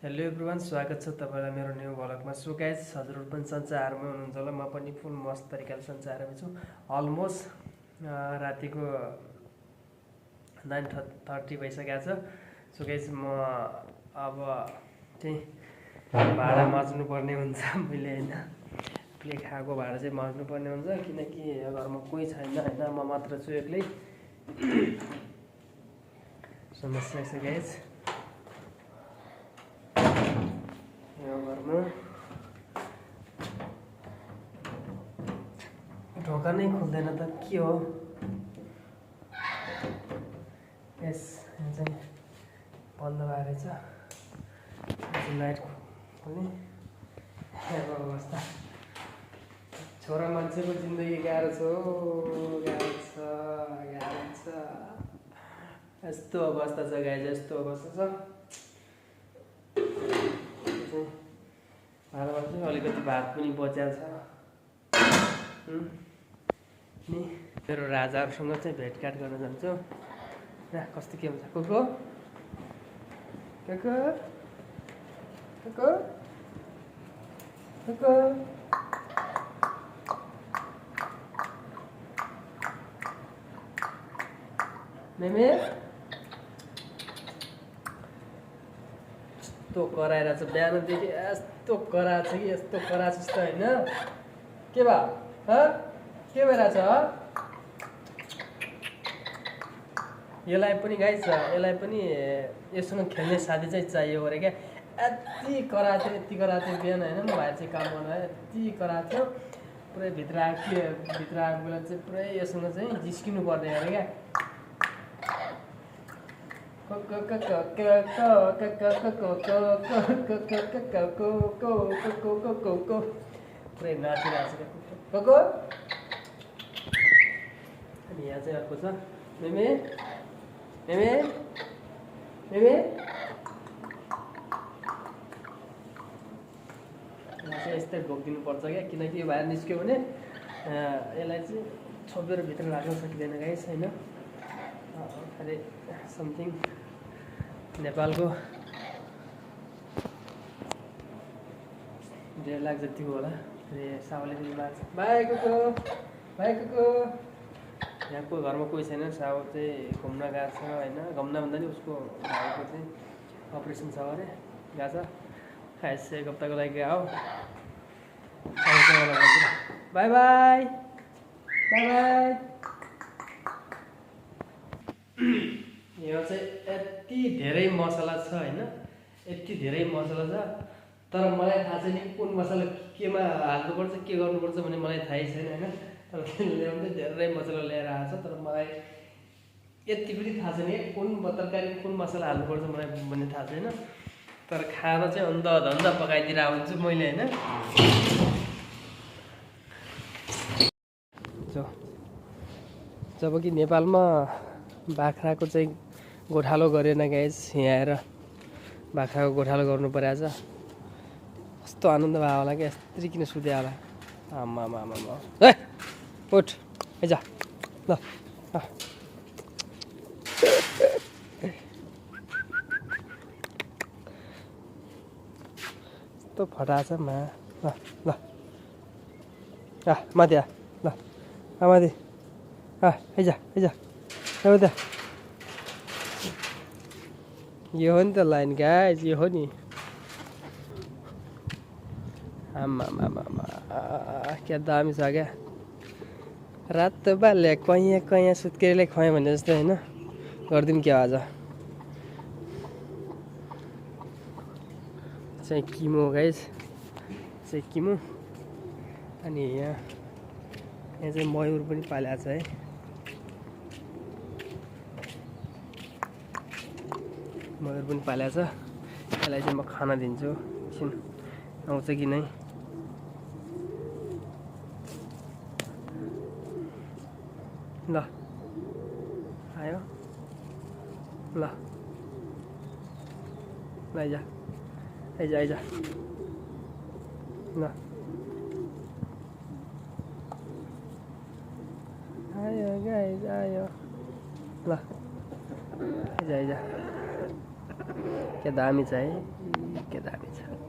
Hello everyone, स्वागत छ तपाईँलाई मेरो न्यू भ्लगमा। सो गाइज, हजुरहरू पनि सन्चै हुनुहुन्छ होला। म पनि फुल मस्त तरिकाले सन्चै छु। अलमोस्ट रातिको 9:30 भइसकेको छ। सो गाइज, म अब चाहिँ भाडा माझ्नुपर्ने हुन्छ मैले होइन। आफूले खाएको भाडा चाहिँ माझ्नुपर्ने हुन्छ, किनकि घरमा कोही छैन होइन, म मात्र छु एक्लै। समस्या छ गाइज, घरमा ढोका नै खुल्दैन त के हो। यस, यहाँ चाहिँ बन्द भएर छ। लाइट खोल्ने अवस्था। छोरा मान्छेको जिन्दगी गाह्रो छ, गाह्रो छ। यस्तो अवस्था छ गाइज, यस्तो अवस्था छ। भाडामा चाहिँ अलिकति भात पनि बचिया छ नि। मेरो राजाहरूसँग चाहिँ भेटघाट गर्न जान्छु। कस्तो के हुन्छ कुको कुको कुको कुको। मेमे यस्तो कराएर छ, बिहानदेखि यस्तो कराएको छ कि यस्तो कराएको छ जस्तो होइन। के भयो के भइरहेछ? यसलाई पनि गाइस, यसलाई पनि यससँग खेल्ने साथी चाहिँ चाहियो अरे क्या। यति कराएको थियो बिहान होइन, म भाइ चाहिँ काम गर्नु आयो। यति कराएको थियो, पुरै भित्र आएको बेला चाहिँ पुरै यससँग चाहिँ जिस्किनु पर्ने अरे क्या। पुरै नाचिरहेको छ अनि यहाँ चाहिँ अर्को छ मेमे मेमे मेमे। यहाँ चाहिँ यस्तै ढोकिदिनु पर्छ क्या, किनकि यो बाहिर निस्क्यो भने यसलाई चाहिँ छोपेर भित्र राख्न सकिँदैन गाइस होइन। अरे समथिङ नेपालको 1.5 लाख जतिको होला। सावले पनि मार्छ। भाइको यहाँको घरमा कोही छैन। साव चाहिँ घुम्न गएको छ होइन। घुम्न भन्दा नि उसको भाइको चाहिँ अपरेसन छ अरे, गएको छ। खास 1 हप्ताको लागि आओ। Bye bye bye bye. यो चाहिँ यति धेरै मसला छ होइन, यति धेरै मसला छ। तर मलाई थाहा छैन कि कुन मसला केमा हाल्नुपर्छ, के गर्नुपर्छ भन्ने मलाई थाहै छैन होइन। तर ल्याउँदै धेरै मसला ल्याएर आएको छ, तर मलाई यति पनि थाहा छैन कि कुन तरकारी कुन मसला हाल्नुपर्छ मलाई भन्ने थाहा छैन। तर खाना चाहिँ अन्धधन्दा पकाइदिएर हुन्छु मैले होइन। जब कि नेपालमा बाख्राको चाहिँ गोठालो गरेन गाइस, यहाँ आएर बाख्राको गोठालो गर्नु परेछ। कस्तो आनन्द भयो होला क्या, यस्तरी किन सुत्यो होला। आमा है उठ आइजा ल। यस्तो फटाछ मा ल माथि ल माथि आइजा त। यो हो नि त लाइन गाइज, यो हो नि। आमा क्या दामी छ क्या। रातो बाल्य कैयाँ सुत्केरीलाई खुवाएँ भने जस्तो होइन। गरिदिउँ क्या आज चाहिँ किमो गाइज, चाहिँ किमो। अनि यहाँ चाहिँ मयुर पनि पालेको छ है। मयुर पनि पालेको छ। यसलाई चाहिँ म खाना दिन्छु, एकछिन आउँछ कि नै। ल आयो ल आइजा ल आयो गाइज आयो ल आइजा क्या दामी छ है। के दामी छ।